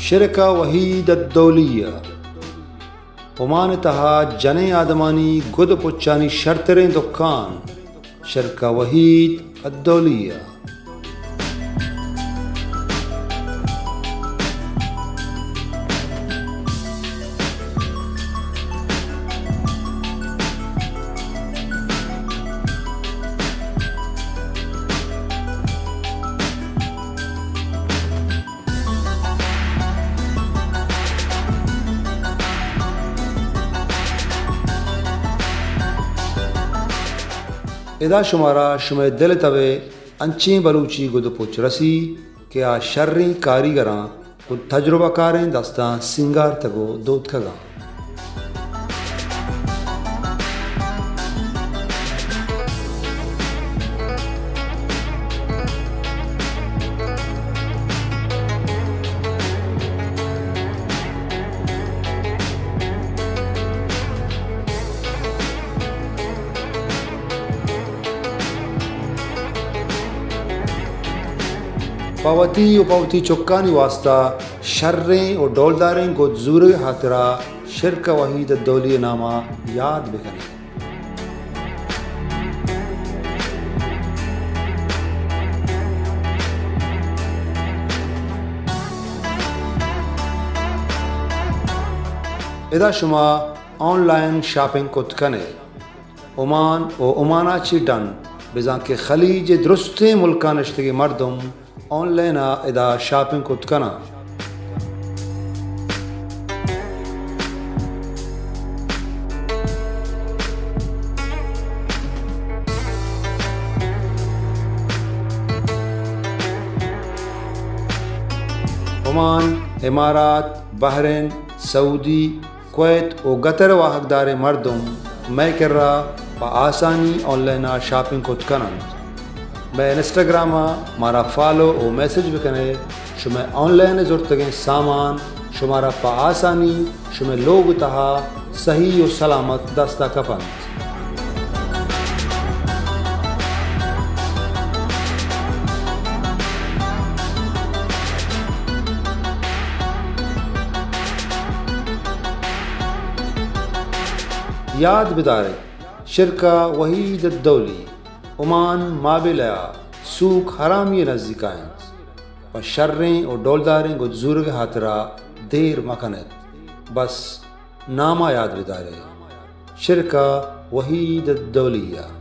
شرکہ وحید الدولی ءَ۔ عمان ءِ تہا جنیں آدمانی گد ءُ پچانی شرتریں دکان شرکہ وحید الدولی ءَ۔ ادا شمارا شمئے دل ءِ تب ءَ انچیں بلوچی گد ءُ پچ رسی کہ آ شریں کاریگراں گوں تجربہ کاریں دستاں سینگارتگ ءُ دوتکگ اَنت۔ پہ وتی ءُ پہ وتی چکانی واستا شریں ءُ ڈولداریں گد زورگ ءِ ہاترا شرکہ وحید الدولی ءِ نام ءَ یات بہ کن ات۔ ادا شما آن لائن شاپنگ کت کن ئے۔ عمان ءُ عمان ءَ چہ ڈن بزاں کہ خلیج ءِ درستیں ملکاں نشتگیں مردم آن لائن ءَ ادا شاپنگ کت کن اَنت۔ عمان، امارات، بحرین، سعودی، کویت ءُ قطر ءِ واہگداریں مردم مئے کرا پہ آسانی آن لائن ءَ شاپنگ کت کن اَنت۔ مئے انسٹاگرام ءَ مارا فالو ءُ میسج بہ کن ئے، شمئے آن لائن ءَ زرتگیں سامان شمارا پہ آسانی شمئے لوگ ءِ تہا صحیح ءُ سلامت دست ءَ کپ اَنت۔ یاد بدار ات، شرکہ وحید الدولی، عمان مابیلہ ءَ سوک حرامی ءِ نزیک ءَ اِنت۔ پہ شریں ءُ ڈولداریں گد زورگ ءِ ہاترا دیر مہ کن ات۔ بس نام ءَ یاد بدار ئے، شرکہ وحید الدولی ءَ۔